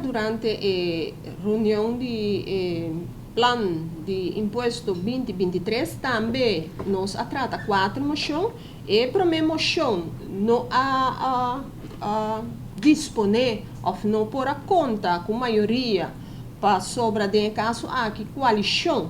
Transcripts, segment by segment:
Durante e reunion di e plan di impuesto 2023 tambe nos a trata kuater moshon. E promé moshon no a disponé òf no por a konta ku mayoria pasobra den e kaso aki koalishon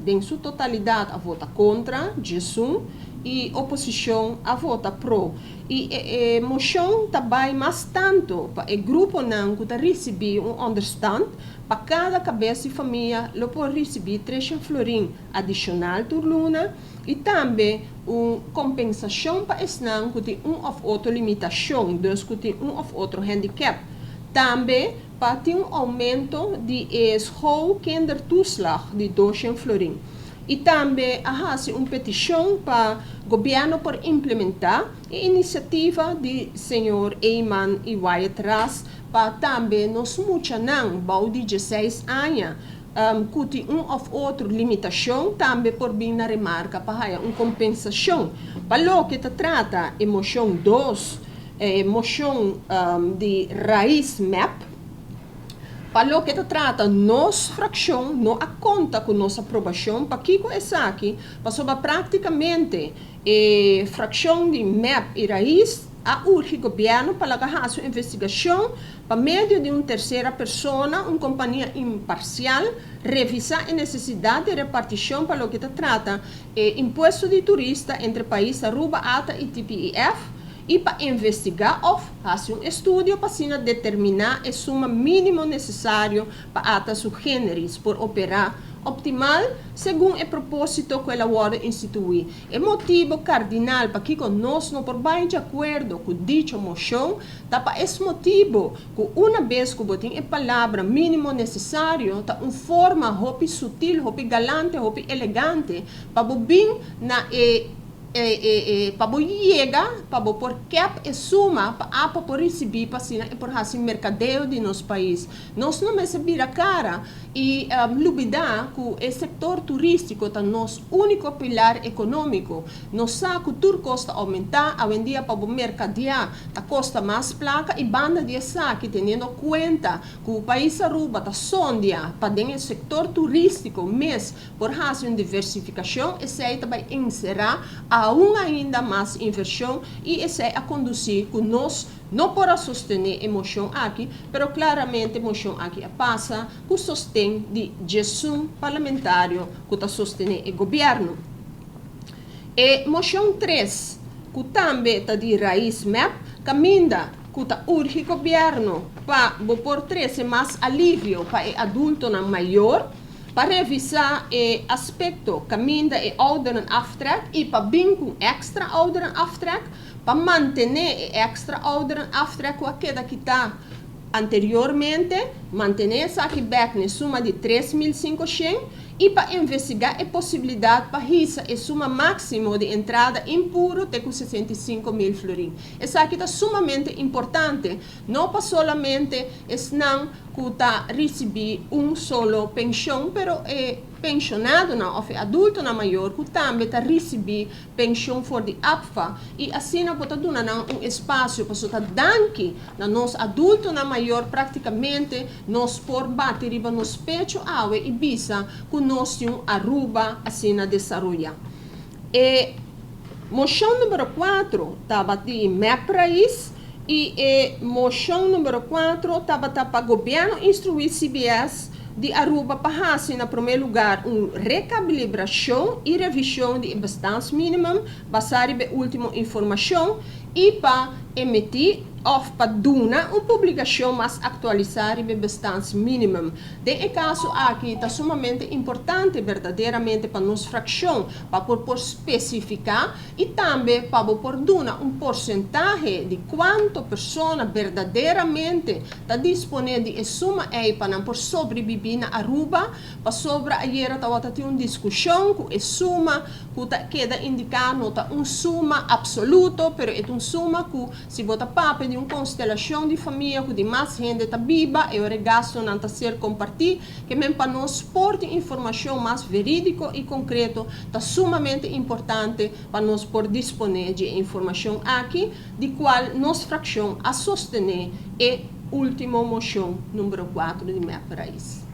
den su totalidat a vota kontra, 11, i oposishon a vota pro. I e moshon ta bai mas tantu pa e gruponan ku ta risibí un ònderstant, pa kada kabes di famia lo por risibí 300 florin adishonal tur luna i tambe un kompensashon pa esnan ku tin un òf otro limitashon, dus ku tin un òf otro handicap. Tambe pa tin un oumento di e schoolkindertoeslag di 200 florin. I tambe a hasi un petishon pa gobièrnu por implementá e inisiativa di señor Eman i Wyatt Ras pa tambe nos muchanan bou di 16 aña ku tin un òf otro limitashon tambe por bin na remarka pa haya un kompensashon. Pa loke ta trata e moshon 2, e moshon di Raiz MEP, pa loke ta trata nos frakshon no a konta ku nos aprobashon. Pakiko esaki? Pasobra práktikamente e frakshon di MEP i Raiz a urgi gobièrnu pa laga hasi un investigashon pa medio di un tersera persona, un kompania imparsial, revisá e nesesidat di repartishon pa loke ta trata e impuesto di turista entre pais Aruba, ATA i TPEF i pa investigá òf hasi un estudio pa asina determiná e suma mínimo nesesario pa ATA su generis por operá optimal segun e propósito ku el a wòrdu instituí. E motibu kardinal pakiko nos no por bai di akuerdo ku dicho moshon ta pa es motibu ku una bes ku bo tin e palabra mínimo nesesario ta un forma hopi sutil, hopi galante, hopi elegante pa bo bin na e pa bo yega pa bo por kèp e suma pa APA por risibí pa asina e por hasi merkadeo di nos pais. Nos no mester bira kara i lubidá ku e sektor turístiko ta nos úniko pilar ekonómiko. Nos sa ku tur kos ta oumentá, awendia pa bo merkadeá ta kosta mas plaka i banda di esaki teniendo kuenta ku pais Aruba ta sondia pa den e sektor turístiko mes por hasi un diversifikashon, esei ta bai enserá aun ainda mas invershon i esei a kondusí ku nos no por a sostené e moshon aki, pero klaramente e moshon aki a pasa ku sosten di 11 parlamentario ku ta sostené e gobièrnu. E moshon 3, ku tambe ta di Raiz MEP, kaminda ku ta urgi gobièrnu pa bo por trese mas alivio pa e adultonan mayor, pa revisá e aspekto kaminda e ouderenaftrek i pa bin ku èkstra ouderenaftrek, pa mantené e èkstra ouderenaftrek ku a keda kitá anteriormente, mantené esaki bèk na e suma di 3500 i pa investigá e posibilidat pa hisa e suma máksimo di entrada impuro te ku 65.000 florin. Esaki ta sumamente importante, no pa solamente esnan ku ta risibí un solo penshon, pero e penshonadonan òf e adultonan mayor ku tambe ta risibí penshon for di APFA i asina bo ta duna nan un espasio pasobra ta danki na nos adultonan mayor praktikamente nos por bati riba nos pecho awe i bisa ku nos tin un Aruba asina desaroyá. E moshon numero 4 tabata di MEP Raiz i e moshon numero 4 tabata pa gobièrnu instruí CBS di Aruba pa hasi na promé lugar un rekalibrashon i revishon di e bestaansminimum basá riba e último informashon i pa emití òf pa duna un publikashon mas aktualisá riba e bestaansminimum. Den e kaso aki ta sumamente importante berdaderamente pa nos frakshon pa por por spesifiká i tambe pa bo por duna un porsentahe di kuantu persona berdaderamente ta disponé di e suma ei pa nan por sobrebibí na Aruba, pasobra ayera tabata tin un diskushon ku e suma ku ta keda indiká no ta un suma apsoluto, pero e ta un suma ku si bo ta papia di un konstelashon di famia ku di mas hende ta biba, e ora e gastunan ta ser kompartí, ke men pa nos por tin informashon mas verídiko i konkreto ta sumamente importante pa nos por disponé di e informashon aki, di kual nos frakshon a sostené e. último moshon number 4 di MEP Raiz.